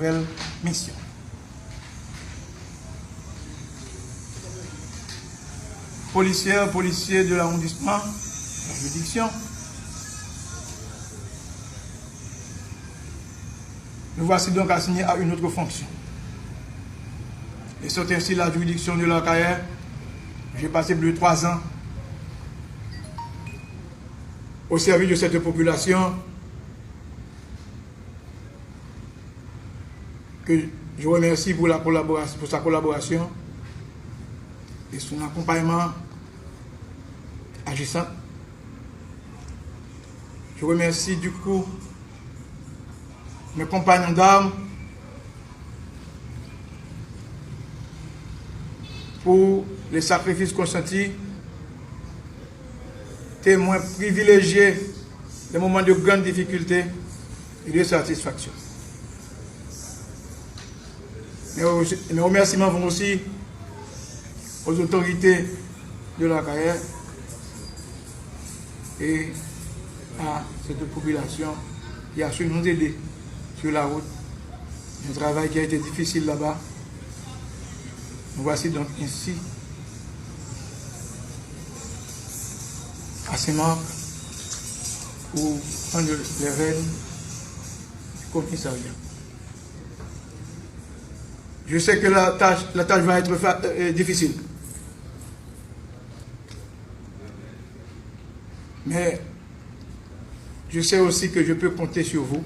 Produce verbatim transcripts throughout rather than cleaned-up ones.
nouvèl misyon. Policière, policiers de l'arrondissement, la juridiction, nous voici donc assignés à une autre fonction. Et c'est ainsi la juridiction de l'Arcahaie. J'ai passé plus de trois ans au service de cette population que je remercie pour la collaboration, pour sa collaboration et son accompagnement agissant. Je remercie du coup mes compagnons d'armes pour les sacrifices consentis, témoins privilégiés des moments de grande difficulté et de satisfaction. Mes, mes remerciements vont aussi aux autorités de l'Arcahaie et à cette population qui a su nous aider sur la route. Un travail qui a été difficile là-bas. Nous voici donc ici à Saint-Marc pour prendre les rênes du commissariat. Je sais que la tâche, la tâche va être fa- euh, difficile. Mais je sais aussi que je peux compter sur vous,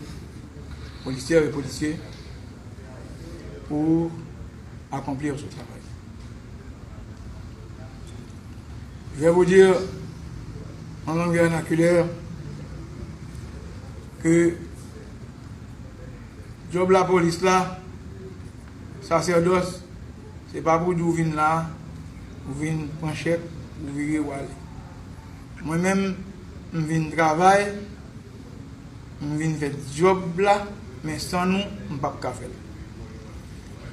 policières et policiers, pour accomplir ce travail. Je vais vous dire en langue vernaculaire que djòb lapolis la, sasèdòs, se pa pou di w vin la, ou vin pran chèk, ou vire w ale. Mwen menm, m vin travay, m vin fè djòb la, men san nou, m p ap ka fè l.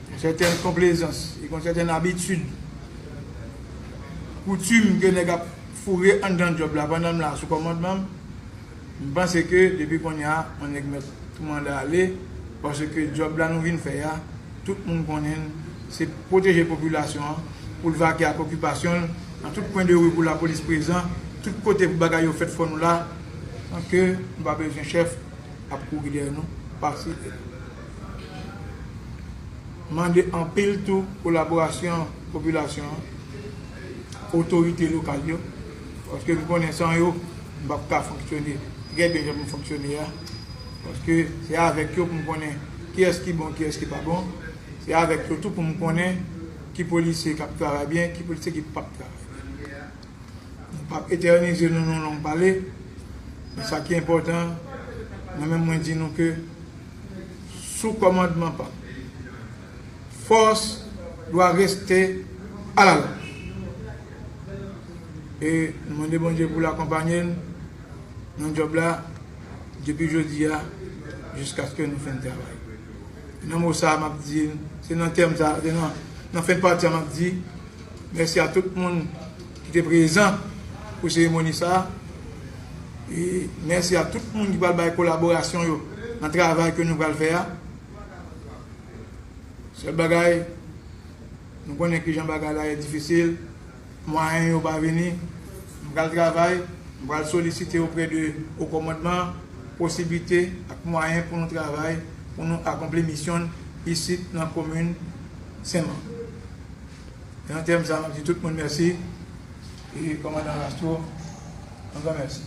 Yon sètèn konplezans, e yon sètèn abitid, koutim ke nèg ap foure anndan djòb la pandan m la sou kòmandman m, m panse ke depi kounye a, yon nèg mèt tou mande ale, paske djòb la nou vin fè a, tout moun konnen l, se pwoteje popilasyon an, pou l vake ak okipasyon l, nan tout kwen de ri pou lapolis prezan, tout kote pou bagay yo fèt fò nou la, san ke nou pa bezwen chèf ap kouri dèyè nou, pase. Mande anpil tou kolaborasyon popilasyon an, otorite lokal yo, paske m konnen san yo, m p ap ka fonksyone trè byen jan m fonksyone a, paske se avèk yo pou m konnen kiyès ki bon, kiyès ki pa bon, se avèk yo tou pou m konnen ki polisye k ap travay byen, ki polisye ki p ap travay byen. Nou p ap etènize nou nan long pale, men sa ki enpòtan, mwen menm mwen di nou ke sou kòmandman pa m, force doit rester à la loi. E nou mande Bondye pou l akonpaye n nan djòb la depi jodi a jiskaske nou fin travay. Nan mo sa a m ap di, se nan tèm sa, se nan, nan fen pati a m ap di, mèsi a tout moun ki te prezan pou seremoni sa a. E mèsi a tout moun ki pral bay kolaborasyon yo nan travay ke nou pral fè a. Sèl bagay, nou konnen kijan bagay la ye difisil, mwayen yo pa vini. M pral travay, m pral solisite oprè de wo kòmandman posiblite ak mwayen pou nou travay, pou nou akonpli misyon n isit nan komin Senmak. E nan tèm sa, m ap di tout moun mèsi. E kòmandan Castro, yon gran mèsi.